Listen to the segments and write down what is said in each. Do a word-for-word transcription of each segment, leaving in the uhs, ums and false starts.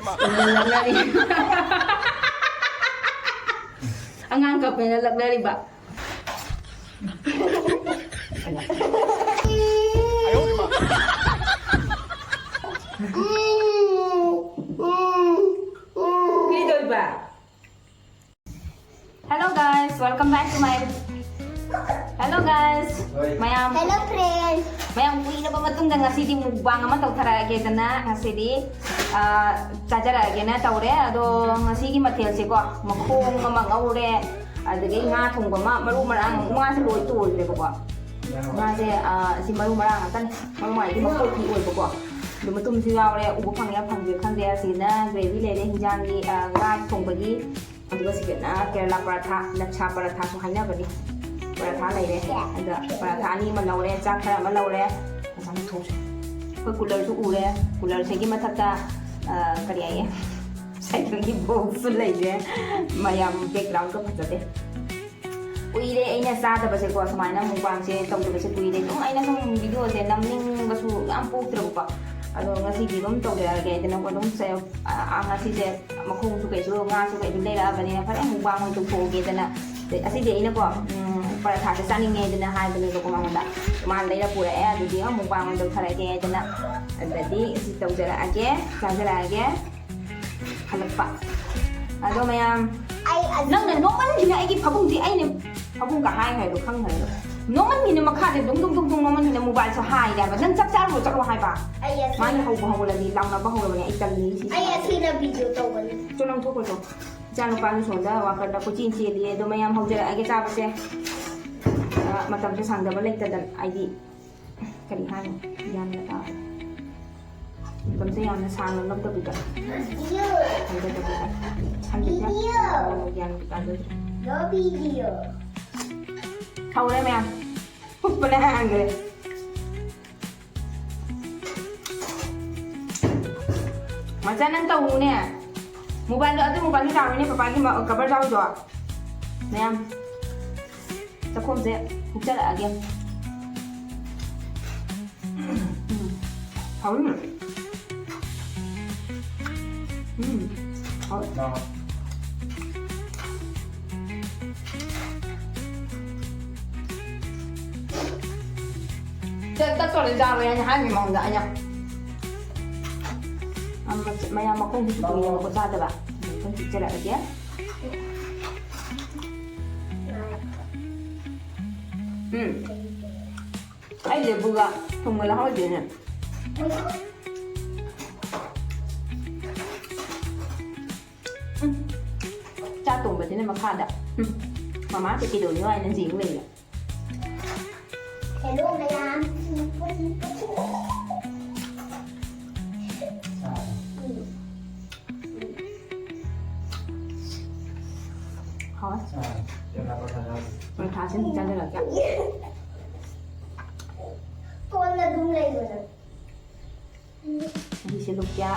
ꯂꯛꯅꯔꯤ꯫ ꯑꯉꯥꯡ ꯀꯞꯄꯦꯅ ꯂꯛꯅꯔꯤꯕ꯫ ꯀꯩꯗꯧꯔꯤꯕ? Hello guys, welcome back to my, hello guys. ꯃꯌꯥꯝ, hello friend. ꯃꯌꯥꯝ ꯀꯨꯏꯔꯕ ꯃꯇꯨꯡꯗ ꯉꯁꯤꯗꯤ mukbang ꯑꯃ ꯇꯧꯊꯔꯛꯑꯒꯦꯗꯅ, ꯉꯁꯤꯗꯤ ꯆꯥꯖꯔꯛꯑꯒꯦꯅ ꯇꯧꯔꯦ꯫ ꯑꯗꯣ ꯉꯁꯤꯒꯤ ꯃꯊꯦꯜꯁꯦꯀꯣ, ꯃꯈꯣꯡ ꯑꯃ ꯉꯧꯔꯦ, ꯑꯗꯒꯤ ꯉꯥ ꯊꯣꯡꯕ ꯑꯃ, ꯃꯔꯨ ꯃꯔꯥꯡ, ꯉꯥꯁꯦ ꯂꯣꯏ ꯇꯣꯏꯈ꯭ꯔꯦꯕꯀꯣ꯫ ꯉꯥꯁꯦ, ꯑ, ꯁꯤ ꯃꯔꯨ ꯃꯔꯥꯡ ꯉꯥꯛꯇꯅꯤ꯫ ꯃꯔꯨ ꯃꯔꯥꯡꯗꯤ ꯃꯀꯣꯛꯇꯤ ꯑꯣꯏꯕꯀꯣ꯫ ꯑꯗꯣ ꯃꯇꯨꯝꯁꯨ ꯌꯥꯎꯔꯦ, ꯎꯕ ꯐꯪꯉꯦ ꯐꯪꯗꯦ ꯈꯪꯗꯦ꯫ ꯑꯁꯤꯅ gravy ꯂꯩꯔꯦ, ꯍꯤꯟꯖꯥꯡꯒꯤ, ꯑ, ꯉꯥ ꯊꯣꯡꯕꯒꯤ꯫ ꯑꯗꯨꯒ ꯁꯤꯗꯅ ꯀꯦꯔꯂꯥ ꯄꯔꯥꯊꯥ, ꯂꯠꯁꯥ ꯄꯔꯥꯊꯥꯁꯨ ꯍꯥꯏꯅꯕꯅꯤ꯫ ꯄꯔꯥꯊꯥ ꯂꯩꯔꯦ꯫ ꯑꯗ ꯄꯔꯥꯊꯥ ꯑꯅꯤ ꯑꯃ ꯂꯧꯔꯦ, ꯆꯥꯛ ꯈꯔ ꯑꯃ ꯂꯧꯔꯦ꯫ ꯉꯁꯥꯏ ꯊꯣꯡꯁꯦ꯫ ꯑꯩꯈꯣꯏ coolerꯁꯨ ꯎꯔꯦ꯫ Coolerꯁꯤꯒꯤ ꯃꯊꯛꯇ, ꯑ, ꯀꯔꯤ ꯍꯥꯏꯌꯦ? Cycleꯒꯤ boxꯁꯨ ꯂꯩꯔꯦ꯫ ꯃꯌꯥꯝ backgroundꯒ ꯐꯖꯗꯦ꯫ ꯀꯨꯏꯔꯦ ꯑꯩꯅ ꯆꯥꯗꯕꯁꯦꯀꯣ, ꯁꯨꯃꯥꯏꯅ mukbangꯁꯦ ꯇꯧꯗꯕꯁꯦ ꯀꯨꯏꯔꯦ꯫ ꯑꯗꯨꯝ ꯑꯩꯅ ꯁꯨꯝ videoꯁꯦ ꯅꯝꯅꯤꯡꯕꯁꯨ ꯌꯥꯝ ꯄꯣꯛꯇ꯭ꯔꯕꯀꯣ꯫ ꯑꯗꯣ ꯉꯁꯤꯗꯤ ꯑꯗꯨꯝ ꯇꯧꯖꯔꯛꯑꯒꯦ ꯍꯥꯏꯗꯅꯀꯣ, ꯑꯗꯨꯝ ꯁꯦ-, ꯑ, ꯑ, ꯉꯁꯤꯁꯦ ꯃꯈꯣꯡꯁꯨ ꯀꯩꯁꯨ ꯉꯥꯁꯨ ꯀꯩꯁꯨ ꯂꯩꯔꯛꯑꯕꯅꯤꯅ ꯐꯔꯦ mukbang ꯑꯣꯏꯅ ꯇꯧꯊꯣꯛꯑꯒꯦꯗꯅ꯫ ꯑꯁꯤꯗꯤ ꯑꯩꯅꯀꯣ, ꯎꯝ, ꯄꯔꯥꯊꯥꯁꯦ ꯆꯥꯅꯤꯡꯉꯦ ꯍꯥꯏꯗꯅ ꯍꯥꯏꯕꯅꯦꯕꯀꯣ ꯃꯉꯣꯟꯗ꯫ ꯃꯥꯅ ꯂꯩꯔ ꯄꯨꯔꯛꯑꯦ, ꯑꯗꯨꯗꯤ ꯑꯃꯨꯛ mukbang ꯑꯣꯏꯅ ꯇꯧꯊꯔꯛꯑꯒꯦ ꯍꯥꯏꯗꯅ꯫ ꯑꯗꯨꯗꯤ ꯁꯤ ꯇꯧꯖꯔꯛꯑꯒꯦ, ꯆꯥꯖꯔꯛꯑꯒꯦ꯫ ꯍꯜꯂꯛꯄ꯫ ꯑꯗꯣ ꯃꯌꯥꯝ, ꯑꯩ ꯑꯗꯨ ꯅꯪꯅ ꯅꯣꯡꯃꯟꯒꯤꯅ ꯑꯩꯒꯤ ꯐꯃꯨꯡꯗꯤ ꯑꯩꯅ ꯐꯃꯨꯡꯒ ꯍꯥꯏ ꯍꯥꯏꯗꯣ ꯈꯪꯈ꯭ꯔꯦꯗꯣ꯫ ꯅꯣꯡꯃꯟꯒꯤꯅ ꯃꯈꯥꯁꯦ ꯗꯨꯡ ꯗꯨꯡ ꯗꯨꯡ ꯗꯨꯡ ꯅꯣꯡꯃꯟꯒꯤꯅ mobileꯁꯨ ꯍꯥꯏꯔꯦꯕ꯫ ꯅꯪ ꯆꯥꯛ ꯆꯥꯔꯨꯔꯣ ꯆꯠꯂꯣ ꯍꯥꯏꯕ꯫ ꯑꯩ ꯑꯁꯤ ꯃꯥꯅ ꯍꯧꯕ ꯍꯧꯒꯠꯂꯗꯤ ꯂꯥꯎꯅꯕ ꯍꯧꯔꯕꯅꯦ꯫ ꯑꯩ ꯇꯜꯂꯤ ꯁꯤ꯫ ꯑꯩ ꯑꯁꯤꯅ video ꯇꯧꯕꯅꯤ꯫ ꯆꯣ ꯅꯪ ꯊꯣꯛꯈ꯭ꯔꯣ ꯆꯣ꯫ ꯏꯆꯥꯅꯨꯄꯥꯁꯨ ꯁꯣꯝꯗ ꯋꯥꯀꯔꯗ ꯀꯣꯏꯆꯦꯟ ꯆꯦꯜꯂꯤꯌꯦ꯫ ꯑꯗꯣ ꯃꯌꯥꯝ ꯍꯧꯖꯔꯛꯑꯒꯦ ꯆꯥꯕꯁꯦ꯫ ꯑ, ꯃꯇꯝꯁꯦ ꯁꯪꯗꯕ ꯂꯩꯇꯗꯅ ꯍꯥꯏꯗꯤ ꯀꯔꯤ ꯍꯥꯏꯅꯤ? ꯒ꯭ꯌꯥꯟꯒ ꯇꯥꯗꯦ꯫ ꯃꯇꯝꯁꯦ ꯌꯥꯝꯅ ꯁꯥꯡꯅ ꯂꯧꯗꯕꯤꯗ꯫ ꯍꯪꯒꯗꯕꯤꯗ꯫ ꯍꯪꯒꯗꯕꯤꯗ꯫ ꯒ꯭ꯌꯥꯟꯒ ꯇꯥꯖꯗ꯭ꯔꯦ꯫ ꯍꯧꯔꯦ ꯃꯌꯥꯝ꯫ ꯎꯞꯄꯅ ꯍꯥꯟꯈ꯭ꯔꯦ꯫ ꯃꯆꯥ ꯅꯪ ꯇꯧꯅꯨꯅꯦ꯫ Mobileꯗꯣ, ꯑꯗꯨ mobileꯗꯣ ꯆꯥꯎꯔꯤꯅꯦ, ꯄꯄꯥꯒꯤ ꯃ-, cover ꯆꯥꯎꯔꯤꯗꯣ꯫ ꯃꯌꯥꯝ꯫ ꯆꯥꯛꯈꯣꯝꯁꯦ ꯍꯨꯛꯆꯔꯛꯑꯒꯦ꯫ ꯎꯝ꯫ ꯍꯥꯎꯔꯤ꯫ ꯎꯝ꯫ ꯍꯥꯎꯋꯦ꯫ ꯆꯠ-, ꯆꯠꯇꯣꯔꯦ ꯆꯥꯔꯣꯏ ꯍꯥꯏꯅ ꯍꯥꯏꯕꯒꯤ ꯃꯑꯣꯡꯗ ꯑꯩꯅ꯫ ꯑꯃ ꯃꯌꯥꯝ ꯃꯈꯣꯡꯁꯨ ꯄꯨꯊꯣꯛꯑꯦꯕꯀꯣ ꯆꯥꯗꯕ꯫ ꯑꯗꯨꯝ ꯆꯤꯛꯆꯔꯛꯑꯒꯦ꯫ ꯎꯝ꯫ ꯑꯩ ꯂꯦꯕꯨꯒ ꯊꯨꯝꯒ ꯂꯧꯍꯧꯗꯦꯅꯦ꯫ ꯎꯝ꯫ ꯆꯥꯛ ꯊꯣꯡꯕꯁꯤꯅ ꯃꯈꯥꯗ꯫ ꯎꯝ꯫ ꯃꯃꯥꯁꯦ ꯀꯩꯗꯧꯔꯤꯅꯣ ꯍꯥꯏꯅ ꯌꯦꯡ ꯂꯩꯔꯦ꯫ ꯍꯦꯜꯂꯣ ꯃꯌꯥꯝ꯫ ꯍꯥꯎꯋꯦ꯫ ꯄꯔꯣꯊꯥꯁꯦ ꯑꯃꯨꯛ ꯆꯥꯖꯔꯛꯀꯦ꯫ ꯀꯣꯟꯅ ꯑꯗꯨꯝ ꯂꯩꯕꯗꯣ꯫ ꯑꯁꯤꯁꯦ ꯂꯨꯞꯀ꯭ꯌꯥ꯫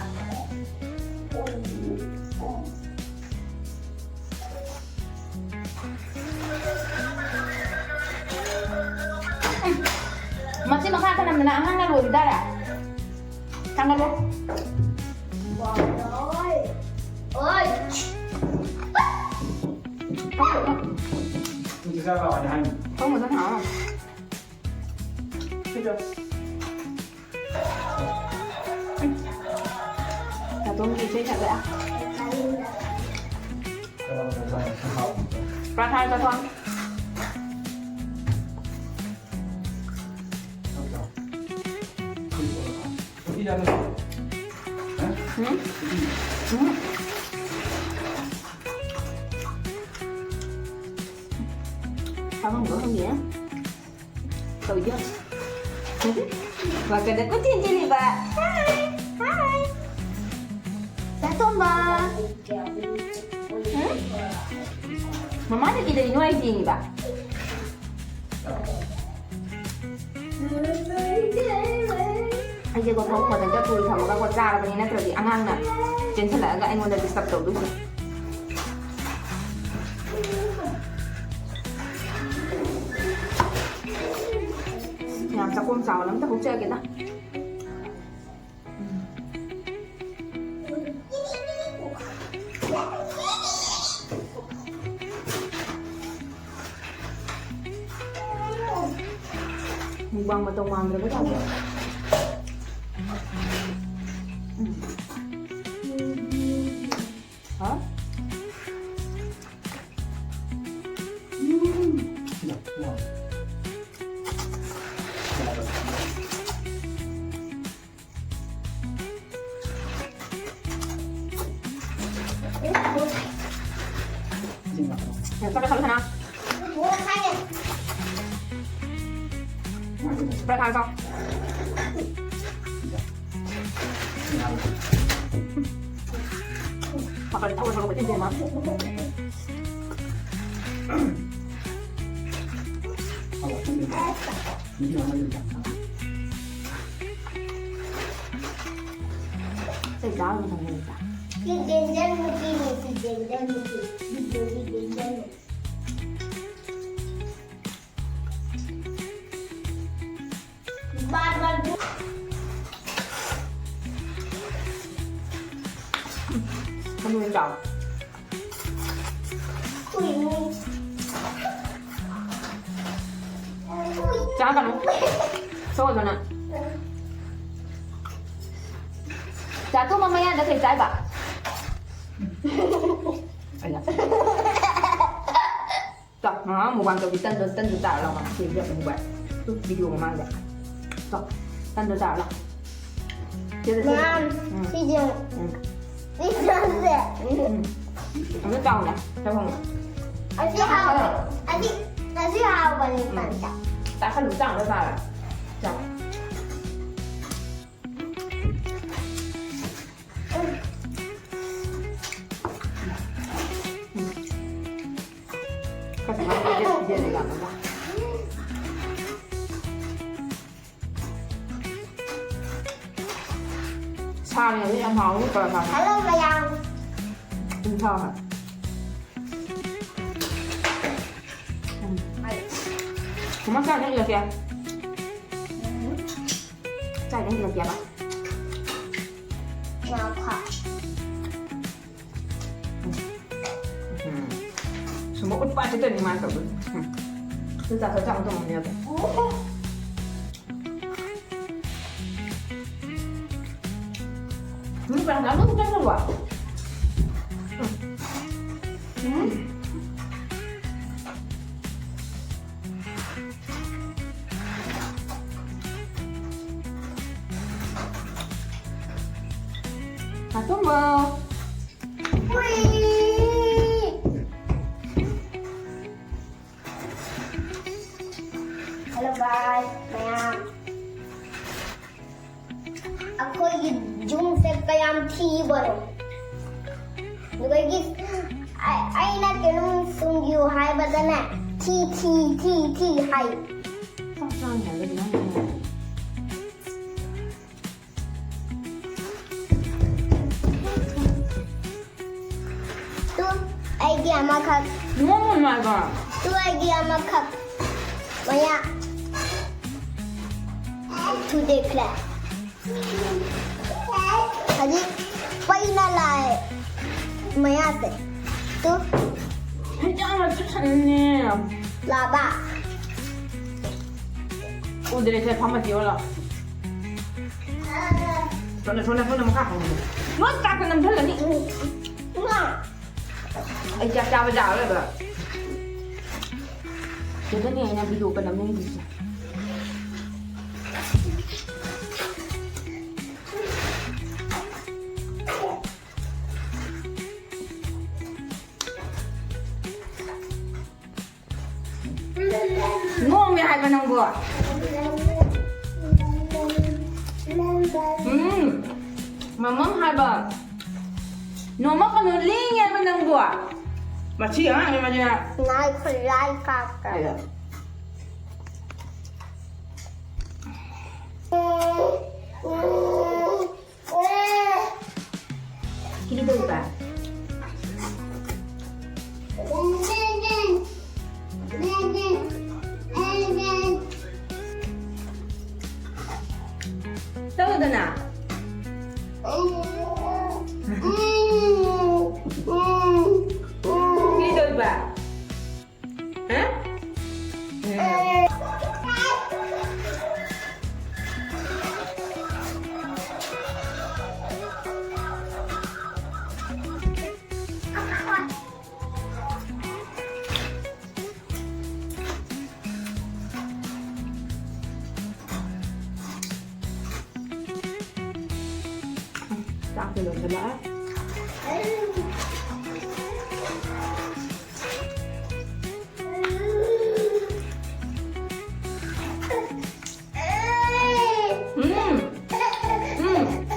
ꯃꯁꯤ ꯃꯈꯥ ꯊꯝꯂꯝꯗꯅ ꯑꯉꯥꯡꯅ ꯂꯣꯏꯈꯤꯗꯥꯔꯦ꯫ ꯊꯥꯡꯒꯠꯂꯣ꯫ ꯑꯣꯏ꯫ ꯊꯣꯡꯕꯗ ꯍꯥꯎ꯫ ꯁꯤꯗ꯫ ꯅꯥꯇꯣꯝꯒꯤ ꯏꯁꯩ ꯁꯛꯂꯛꯑꯦ꯫ ꯄ꯭ꯔꯊꯥ ꯆꯠꯊꯣꯛ꯫ ꯎꯝ? ꯎꯝ? ꯆꯥꯐꯝꯗꯣ ꯈꯪꯗꯦ꯫ ꯇꯧꯏꯗꯣ꯫ ꯋꯥꯀꯗ ꯀꯣꯏꯆꯦꯟ ꯆꯦꯜꯂꯤꯕ꯫ ꯍꯥꯏ, ꯍꯥꯏ꯫ ꯆꯥꯇꯣꯝꯕ꯫ ꯎꯝ? ꯃꯃꯥꯅ ꯀꯩꯗꯧꯔꯤꯅꯣ ꯍꯥꯏꯁꯦ ꯌꯦꯡꯉꯤꯕ꯫ ꯑꯩꯁꯦꯀꯣ ꯐꯃꯨꯡ ꯃꯊꯛꯇ ꯇꯨꯜ ꯊꯝꯃꯒꯀꯣ ꯆꯥꯔꯕꯅꯤ, ꯅꯠꯇ꯭ꯔꯗꯤ ꯑꯉꯥꯡꯅ ꯆꯦꯟꯁꯤꯜꯂꯛꯑꯒ ꯑꯩꯉꯣꯟꯗ disturb ꯇꯧꯗꯣꯏꯁꯦ꯫ ꯌꯥꯝ ꯆꯥꯛꯈꯣꯝ ꯆꯥꯎꯅ ꯑꯝꯇ ꯍꯧꯖꯔꯒꯦꯗ꯫ Mukbang ꯃꯇꯧ ꯃꯥꯟꯗ꯭ꯔꯕ ꯇꯧꯕ꯫ ꯎꯝ꯫ ꯍꯥ? ꯎꯝ꯫ ꯁꯤ ꯆꯥꯕ ꯃꯇꯝꯗ ꯂꯩꯇ꯭ꯔꯥ? ꯁꯤ danger movieꯅꯤ, ꯁꯤ danger movie꯫ ꯁꯤ danger movie꯫ Bar bar. ꯃꯅꯨꯡꯗ ꯆꯥꯎ꯫ ꯎꯏ, ꯎꯏ꯫ ꯆꯥꯒꯅꯨ꯫ ꯁꯣꯛꯑꯗꯅ꯫ ꯆꯥꯛꯇꯣ ꯃꯃꯌꯥꯗ ꯀꯩ ꯆꯥꯏꯕ? ꯑꯩꯅ꯫ ꯆꯥꯎ, ꯃꯃꯥ mukbang ꯇꯧꯕꯤ ꯇꯟꯗꯣ, ꯇꯟꯗꯣ ꯆꯥꯔ ꯂꯥꯎ, ꯃꯃꯥ꯫ ꯁꯤ ꯌꯦꯡꯉꯨ, mukbang꯫ ꯇꯨ, video ꯃꯃꯥꯡꯗ꯫ ꯆꯥꯎ, ꯇꯟꯗꯣ ꯆꯥꯔ ꯂꯥꯎ꯫ ꯁꯤꯗ, ꯁꯤꯗ꯫ ꯃꯌꯥꯝ, ꯎꯝ꯫ ꯁꯤꯁꯦ꯫ ꯎꯝ꯫ ꯁꯤꯁꯦ꯫ ꯎꯝ꯫ ꯑꯗꯨ ꯆꯥꯎꯅꯦ, ꯆꯥꯎꯅꯦ꯫ ꯑꯁꯤ ꯍꯥꯎ-, ꯑꯁꯤ, ꯑꯁꯤ ꯍꯥꯎꯕꯅꯤ, ꯎꯝ꯫ ꯄꯟꯆꯥ꯫ ꯆꯥꯁꯜꯂꯨ, ꯆꯥꯎꯅ ꯆꯥꯔ꯫ ꯆꯥꯎ꯫ ꯁꯥꯅꯦ, ꯌꯥꯝ ꯍꯥꯎꯅꯤ ꯄꯔꯥꯊꯥ꯫ Hello ꯃꯌꯥꯝ꯫ ꯎꯝ, ꯍꯥꯎ, ꯍꯥꯎ꯫ ꯎꯝ꯫ ꯃꯃꯥ ꯆꯥꯛ ꯏꯟꯖꯥꯡ ꯏꯜꯂꯛꯀꯦ꯫ ꯎꯝ꯫ ꯆꯥꯛ ꯏꯟꯖꯥꯡ ꯏꯜꯂꯛꯀꯦꯕ꯫ ꯉꯥ ꯐꯥ꯫ ꯎꯠꯄ ꯆꯠꯇꯣꯏꯅꯤ ꯃꯥ ꯇꯧꯗꯣꯏꯅꯤ꯫ ꯎꯝ꯫ ꯑꯗꯨ ꯆꯥꯊꯣꯛ ꯆꯥꯊꯣꯛ ꯇꯧꯕꯅꯦꯕ꯫ ꯎꯝ, ꯀꯅꯥ ꯀꯅꯥ ꯆꯠꯈ꯭ꯔꯕꯣ? ꯎꯝ꯫ ꯅꯥꯇꯣꯝꯕ꯫ Hello guys, ꯃꯌꯥꯝ꯫ ꯑꯩꯈꯣꯏꯒꯤ ꯌꯨꯝꯁꯦ ꯀꯌꯥꯝ ꯊꯤꯕꯅꯣ꯫ ꯑꯗꯨꯗꯒꯤ ꯑꯩ-, ꯑꯩꯅ ꯀꯩꯅꯣꯝ ꯁꯨꯡꯕꯤꯌꯨ ꯍꯥꯏꯕꯗꯅꯦ, ꯊꯤ, ꯊꯤ, ꯊꯤ, ꯊꯤ ꯍꯥꯏ꯫ ꯆꯥꯛ ꯆꯥꯅꯤ ꯍꯥꯏꯕ ꯑꯗꯨꯃꯥꯏꯅ ꯇꯧ꯫ ꯇꯨ, ꯑꯩꯒꯤ ꯑꯃꯈꯛ꯫ ꯅꯣꯡꯃ ꯅꯥꯏꯕ꯫ ꯇꯨ, ꯑꯩꯒꯤ ꯑꯃꯈꯛ꯫ ꯃꯌꯥ ꯊꯨꯗꯦꯛꯈ꯭ꯔꯦ꯫ ꯍꯧꯖꯤꯛ ꯄꯩꯅ ꯂꯥꯛꯑꯦ ꯃꯌꯥꯁꯦ꯫ ꯇꯨ꯫ ꯍꯤꯟꯖꯥꯡ ꯃꯆꯨ ꯁꯪꯅꯦ꯫ ꯂꯥꯕ꯫ ꯎꯗ꯭ꯔꯦꯁꯦ, ꯐꯝꯃ ꯊꯤꯌꯣ ꯂꯥꯎ꯫ ꯁꯣꯝꯗ, ꯁꯣꯝꯗ, ꯁꯣꯝꯗ ꯃꯈꯥ ꯐꯝꯃꯣ꯫ ꯅꯣꯏ ꯆꯥꯛꯇ ꯅꯝꯁꯤꯜꯂꯅꯤ꯫ ꯏꯃꯥ꯫ ꯑꯩ ꯆꯥꯛ ꯆꯥꯕ ꯌꯥꯔꯔꯣꯏꯕ꯫ ꯁꯤꯗꯅꯦ ꯑꯩꯅ video ꯀ ꯅꯝꯅꯤꯡꯗ꯭ꯔꯤꯁꯦ꯫ ꯅꯣꯝꯃꯦ ꯍꯥꯏꯕ ꯅꯪꯕꯣ꯫ ꯎꯝ, ꯃꯃꯝ ꯍꯥꯏꯕ꯫ ꯅꯣꯝꯃꯛꯀꯅꯨ, ꯂꯦꯡꯉꯦ ꯍꯥꯏꯕ ꯅꯪꯕꯣ꯫ ꯃꯁꯤ ꯑꯉꯥꯡꯁꯦ ꯃꯁꯤꯅ꯫ ꯉꯥꯏꯈꯣ, ꯂꯥꯏ ꯀꯥꯞꯀꯦ꯫ ꯍꯥꯏꯌꯣ꯫ ꯀꯤꯗꯧꯕ? ꯇꯧꯗꯅ꯫ ꯀꯤꯗꯧꯕ? ꯂꯣꯏꯁꯤꯜꯂꯛꯑꯦ꯫ ꯎꯝ꯫ ꯎꯝ꯫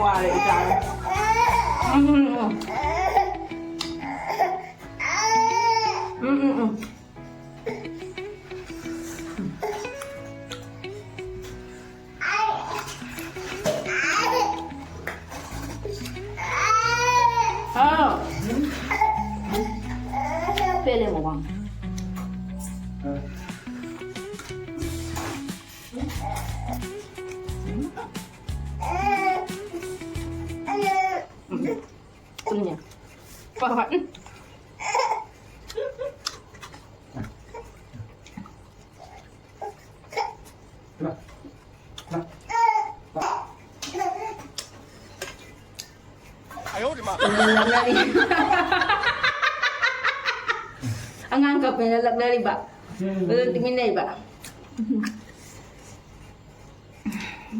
ꯋꯥꯔꯦ ꯏꯆꯥ꯫ ꯎꯝ, ꯎꯝ, ꯎꯝ꯫ ꯎꯝ, ꯎꯝ, ꯎꯝ꯫ ꯍꯥꯎ꯫ ꯄꯦꯜꯂꯦ ꯃꯃꯥ꯫ ꯎꯝ꯫ ꯍꯣꯏ, ꯍꯣꯏ꯫ ꯎꯝ꯫ ꯂꯛꯅꯔꯤ꯫ ꯑꯉꯥꯡ ꯀꯞꯄꯦꯅ ꯂꯛꯅꯔꯤꯕ꯫ ꯑꯗꯨ ꯇꯨꯃꯤꯟꯅꯩꯕ꯫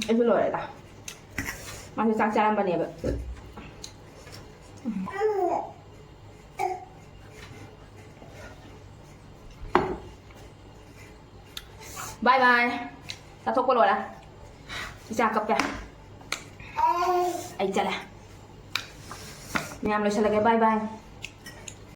ꯑꯩꯁꯨ ꯂꯣꯏꯔꯦꯗ꯫ ꯃꯥꯁꯨ ꯆꯥꯛ ꯆꯥꯔꯝꯕꯅꯦꯕ꯫ ꯕꯥꯏ ꯕꯥꯏ꯫ ꯆꯥꯊꯣꯛꯄ ꯂꯣꯏꯔꯦ꯫ ꯏꯆꯥ ꯀꯞꯄꯦ꯫ ꯑꯩ ꯆꯠꯂꯦ꯫ ꯃꯌꯥꯝ ꯂꯣꯏꯁꯤꯜꯂꯒꯦ꯫ ꯕꯥꯏ ꯕꯥꯏ꯫